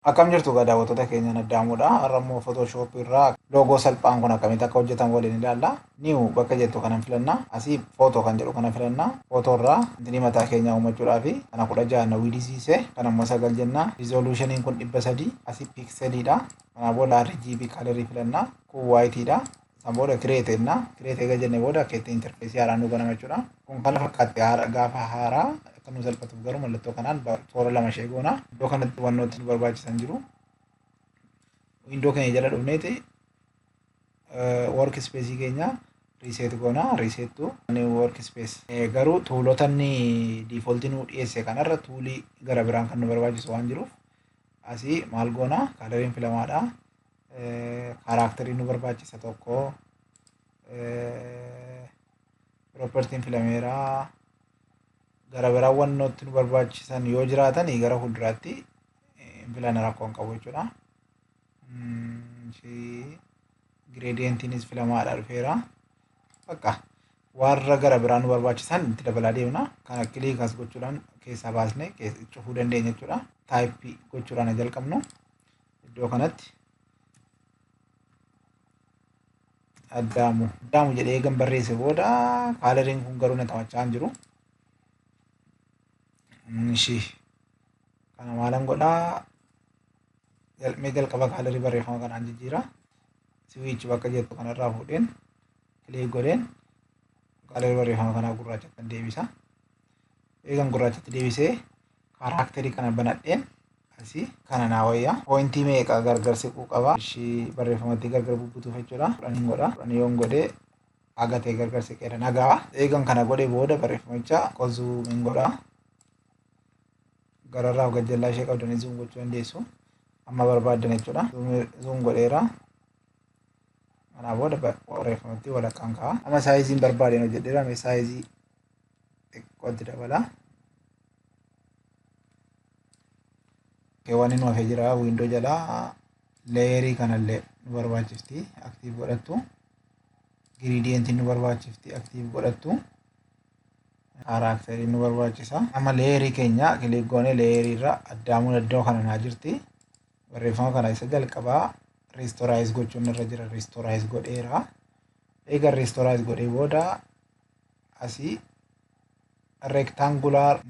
Akkam jirtu egaa daawwattoota keenyaan Addaamuudha. Har'a immoo Photoshop irraa loogoo salphaan kun akkamitti akka hojjetamu waliin ilaalla. New bakka jettu kanan filanna. Asii photo kan jedhu kana filanna. Photo irraa intinii mataa keenyaa uummachuudhaaf kana 16 na widisiise, kana immoo 9 jenna. Resolutionin kun 300, asii pixeliidha. Kanaa booda RGB colorii filanna. Kun whiteidha. San booda create jenna. Create eega jenne booda akka itti interface haaraan nu banama jechuudha. Kun kana fakkaatti gaafa haaraa akka nu salphatuuf garuu mallattoo kanaan toora lama ishee goona. Iddoo kanatti wantooti nu barbaachisan jiru. Window keenya jala dhufneeti work space keenya reset goona. Reset to new work space. Garuu tuulota inni default nu dhiyeesse kanarra tuulii gara biraan kan nu barbaachisu waan jiruuf asii maal goona? Kalariin filamaadha. Kaaraakterii nu barbaachisa tokko. Propertiin filameera. Gara biraan wantooti nu barbaachisan yoo jiraatan gara fuulduraatti filanna, rakkoo hin qabu jechuudha. Gradientiinis filamaadha dhufeera. Bakka warra gara biraan nu barbaachisan itti dabalaa deemna. Kana click as gochuudhaan keessaa baasnee cufuu dandeenya jechuudha. Taayippii gochuudhaan jalqabnu iddoo kanatti Addaamu. Addaamu jedhee eegan barreesse booda kaalariin kun garuu na taphachaa hin jiru. Ishii kana maalan godhaa? Mee jalqaba kaalarii barreeffama kanaan jijjiira. Siwiichi bakka jettu kanarraa fuudheen click godheen kaalarii barreeffama kanaa gurraachatti deebisa. Eegan gurraachatti deebisee kaaraakterii kana banadheen asii kana naa wayya. Poointii meeqa gargar siquu qaba? Ishii barreeffamatti gargar bubbutuuf jechuudha. 10 godha. 10 yoon godhee agatee gargar siqeera nagaa. Eegan kana godhee booda barreeffamicha zoom godha. Gararraaf gajjallaa ishee qabdanii zoom gochuu dandeessu. Amma barbaaddan jechuudha. Zoom godheera. Kanaa booda barreeffamatti walakkaan ka'a. Amma saayiziin barbaadeen hojjedheera. Mee saayizii xiqqootti dabala. Waan inni hafee jira wiindoo jalaa leeyerii kanallee nu barbaachifti aktiif godhattu. Giriidiyentiin nu barbaachifti aktiif godhattu. Kaaraakterii nu barbaachisa. Amma leeyerii keenya click goonee leeyerii irra Addaamuun iddoo kana naa jirti. Barreeffama kana isa jalqabaa reestoraayiz gochuun irra jira. Reestoraayiz godheera. Eega reestoraayiz godhee booda asii rectangular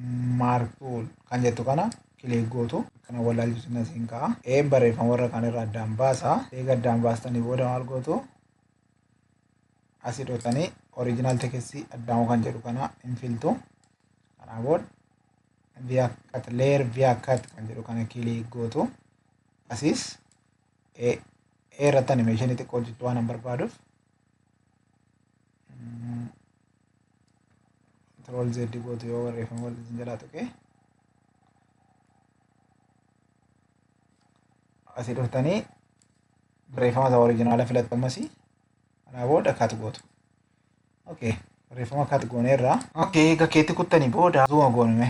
mark tool kan jettu kana click gootu. Kana wallaalchisu asiin ka'a. Een barreeffama warra kaan irraa addaan baasa. Eega addaan baastanii booda maal gootu? Asii dhuftanii original text Addaamuu kan jedhu kana hin filtu. Kanaa booda via cut, layer via cut kan jedhu kana click gootu. Asiis E irratti animeeshinii xiqqoo hojjechuu waan hin barbaaduuf Control Z gootu yoo barreeffama wal isin jalaa tuqee. Asii dhuftanii barreeffama isa oriijinaala filattu ammasii. Kanaa booda cut gootu. Okay, barreeffama cut gooneerra. Okay, egaa keetti kuttanii booda zoom goonume.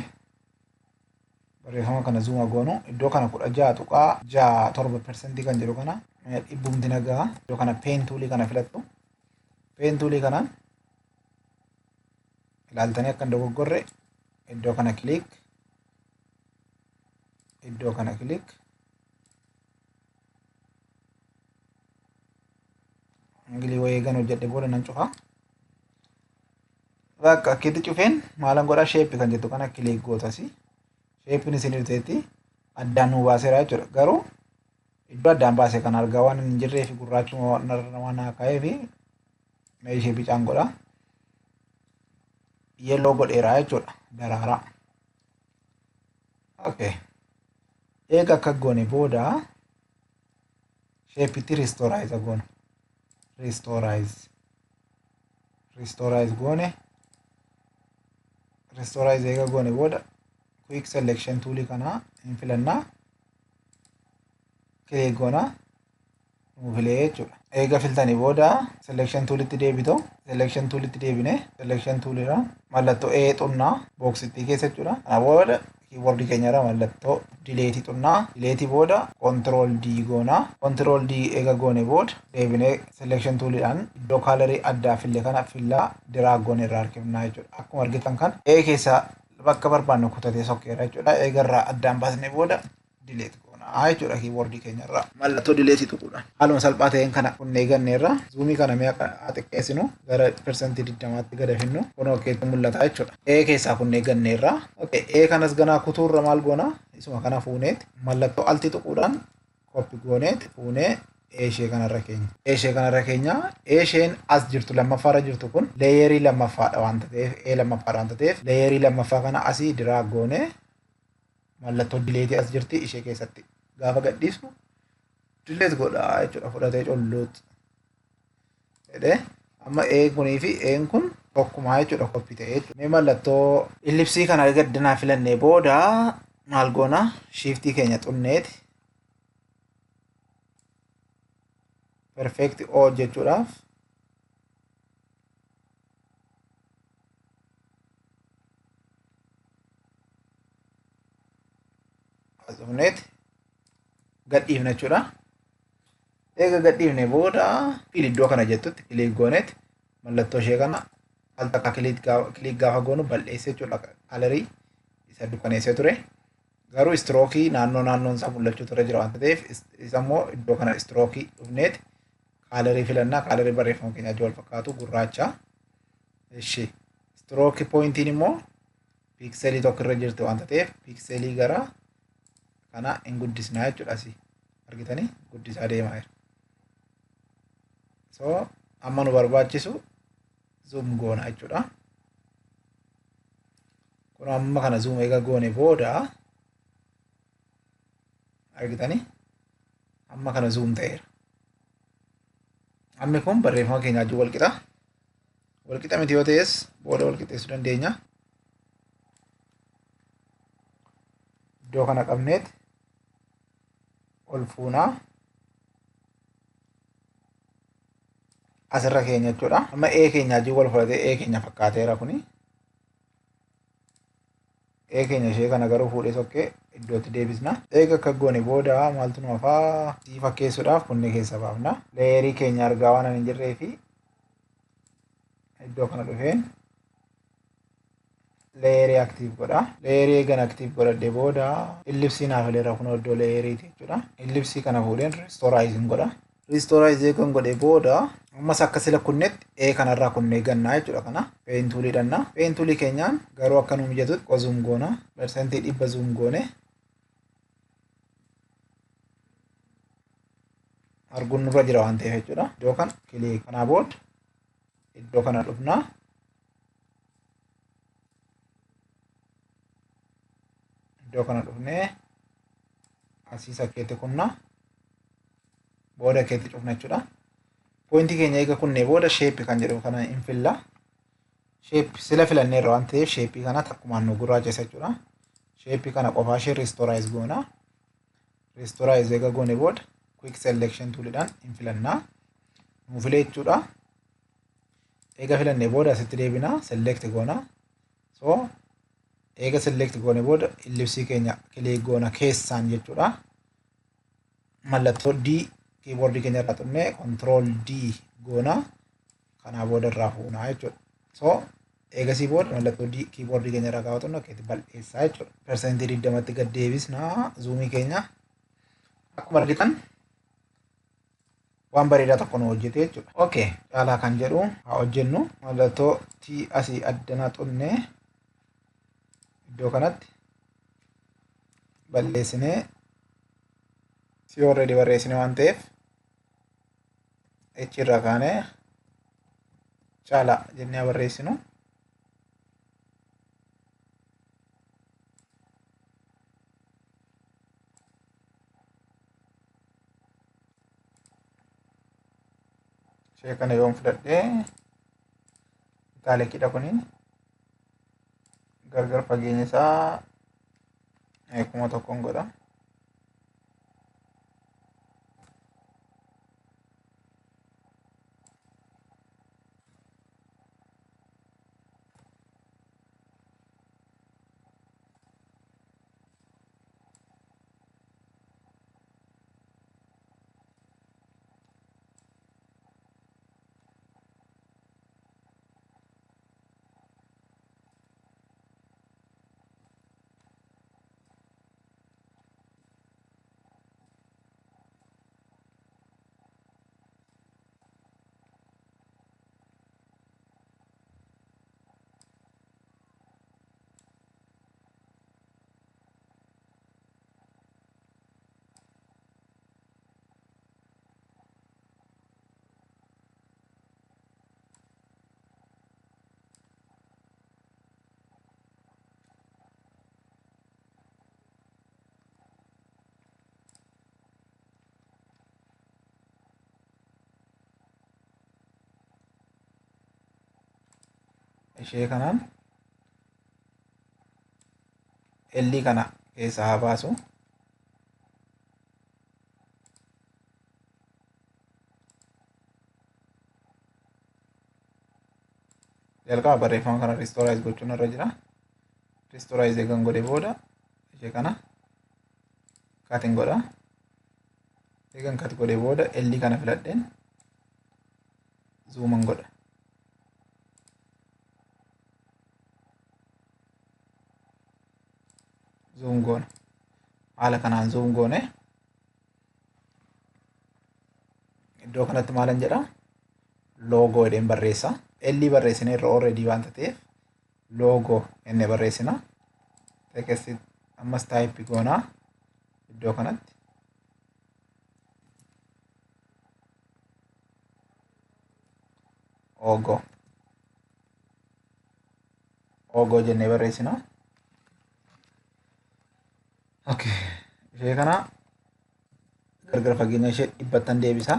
Barreeffama kana zoom goonu iddoo kana 16.67% kan jedhu kana dhibbumti nagaa. Iddoo kana pen toolii kana filattu. Pen toolii kanaan ilaaltanii akka hin dogoggorre iddoo kana click, iddoo kana click, ingilii wayii eegan hojjedhe booda nan cufa. Bakka akkitti cufeen maalan godhaa? Shape kan jettu kana click gootasi. Sheeppiin isin dhufteetti addaan nu baaseera jechuudha. Garuu iddoo addaan baase kan argaa waan hin jirree fi gurraachuma waan naa kaa'ee fi mee ishee bicaan godha. Yelloo godheera jechuudha daraaraa. Okay. Eega akka goone booda sheeppitti rasterize goonu. Rasterize. Rasterize goone. Rasterize eega goone booda quick selection toolii kana hin filannaa. Click goona. Nuu filee jechuudha. Eega filtanii booda selection toolitti deebitu. Selection toolitti deebine selection toolirra mallattoo E xunnaa booksittii keessa jechuudha. Kana booda kiiboordii keenyarra mallattoo dileetii xunnaa. Dileetii booda control D goona. Control D eega goone booda deebinee selection tooliidhaan iddoo kaalarii addaa fille kana fillaa drag goone irraa harkifnaa jechuudha. Akkuma argitan kan E keessa bakka barbaannu kutatee sokkeera jechuudha. Eega irraa addaan baasnee booda delete goona. goonaa jechuudha kiiboordii keenyarraa. Mallattoo delete tuquudhaan. Haaluma salphaa ta'een kana kunnee ganneerra. Zoomii kana mee haa xiqqeessinu, gara 20%tti gad finnu, kun okaytti mul'ata jechuudha. E keessaa kunnee ganneerra. Okay, E kanas ganaa kutuurra maal goona? Isuma kana fuuneeti mallattoo Alt tuquudhaan copy gooneeti fuunee ishee kanarra keenya. Ishee kanarra keenya. Isheen as jirtu, lammaffaarra jirtu kun layerii lammaffaadha waanta ta'eef, E lammaffaadha waanta ta'eef, layerii lammaffaa kana asii drag goonee mallattoo delete as jirti, ishee keessatti gaafa gadhiisnu delete godha jechuudha, fudhatee colluutti. Jedhee amma E kunii fi E'n kun tokkumaa jechuudha, copy ta'ee jechuudha. Mee mallattoo ellipsii kana gaddanaa filannee booda maal goona? Shiftii keenya xunneeti perfect O hojjechuudhaaf as dhufneeti gadhiifna jechuudha. Eega gadhiifne booda fill iddoo kana jettutti click gooneeti mallattoo ishee kana al takka click gaafa goonu bal'eesse jechuudha, colorii isa dukkaneessee ture. Garuu strokeii naannoo naannoon isaa mul'achuu ture jira waanta ta'eef, isa immoo iddoo kana strokeii dhufneeti colorii filannaa, colorii barreeffama keenya wal fakkaatu gurraacha. Ishi strokeii pointiin immoo pixelii tokko irra jirti waanta ta'eef, pixelii gara kana hin guddisnaa jechuudha. Asii argitanii guddisaa deemaa jira. So amma nu barbaachisu zoom goona jechuudha. Kun amma kana zoom eega goone booda argitanii amma kana zoom ta'eera. Ammi kun barreeffama keenya wajjin wal qixa. Wal qixa miti yoo ta'es booda wal qixxeessuu dandeenya. Iddoo kana qabneet ol fuunaa asirra keenya jechuudha. Amma E keenya wajjin wal fudhatee E keenya fakkaateera kuni. E keenya ishee kana garuu fuudhee sokkee iddootti deebisna. Eega akka goone booda maaltu nu hafaa? Sii fakkeessuudhaaf kunne keessa baafna. Layerii keenya argaa waan hin jirree fi iddoo kana dhufeen layerii active godha. Layerii eegan active godhadhee booda ellipsii naaf fileera, kun iddoo layeriiti jechuudha. Ellipsii kana fuudheen rasterize godha. Rasterize eegan godhee booda ammas akka sila kunnetti E kanarraa kunnee gannaa jechuudha kana. Pen toolii dhanna. Pen toolii keenyaan garuu akka nu mijatutti zoom goona. 100% zoom goone. Arguun nurra jira waan ta'eef jechuudha. Iddoo kana click, kanaa booda iddoo kana dhufnaa. Iddoo kana dhufnee asii sakkeetti kunnaa, booda keetti cufna jechuudha. Pointii keenya eega kunnee booda shape kan jedhamu kana hin filla. Shape sila filanneerra waan ta'eef shapeii kana takkumaan nu gurraachessa jechuudha. Shapeii kana qofaa ishee rasterize goona. Rasterize eega goone booda quick selection toolidhaan hin filannaa. Nuu filee jechuudha. Eega filannee booda asitti deebinaa, select goona. So eega select goone booda ellipsii keenya click goona keessaan jechuudha. Mallattoo D keyboardii keenya irraa xunnee control D goona. Kanaa booda irraa fuunaa jechuudha. So eegasii booda mallattoo D keyboardii keenya irraa gaafa xunnu akkeetti bal'eessaa jechuudha. 20%tti gad deebisnaa zoomii keenya. Akkuma argitan waan bareedaa tokko nu hojjete jechuudha. Okay, caalaa kan jedhu haa hojjennu. Mallattoo T asii addanaa xunnee iddoo kanatti balleessinee, si already barreessine waan ta'eef, H irraa kaanee caalaa jennee haa barreessinu. Ishee kana yoon fudhadhee italiciidha, kuni gargar fageenya isaa 1000n godha. Ishee kanaan L kana keessaa haa baasu. Jalqaba barreeffama kana rasterize gochuun irra jira. Rasterize eegan godhe booda ishee kana cut godha. Eegan cut godhe booda L kana filadheen zooman godha. Zoom goona. Haala kanaan zoom goone iddoo kanatti maalan jedha? Loogoo jedheen barreessa. L barreessine irra already waanta ta'eef loogoo inni barreessina. Text ammas type goonaa iddoo kanatti. Oogoo. Oogoo jennee barreessina. Okay. Ishee kana gargar fageenya ishee 100ttan deebisa.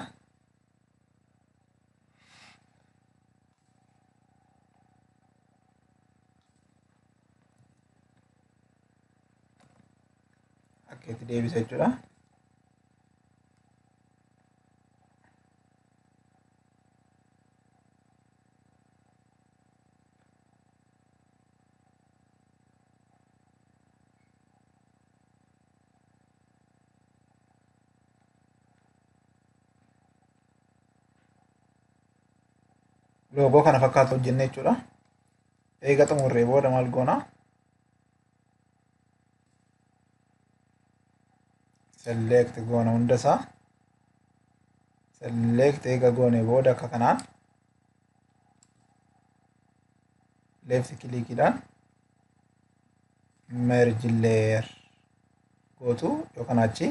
Akka itti deebisa jechuudha. Loogoo kana fakkaatu hojjenne jechuudha. Eega xumurree booda maal goona? Select goona hundasaa. Select eega goone booda akka kanaan left clickiidhaan merge layer gootu yookaan achi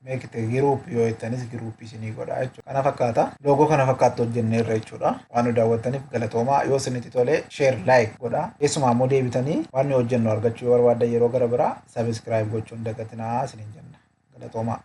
make it group yoo jettanis group isinii godha jechuudha. Kana fakkaata. Loogoo kana fakkaattu hojjenneerra jechuudha. Waan nu daawwattaniif galatoomaa. Yoo isinitti tole share, like godha. Keessumaa immoo deebitanii waan nu hojjennu argachuu yoo barbaaddan yeroo gara biraa subscribe gochuun dagatinaa isiniin jenna. Galatoomaa.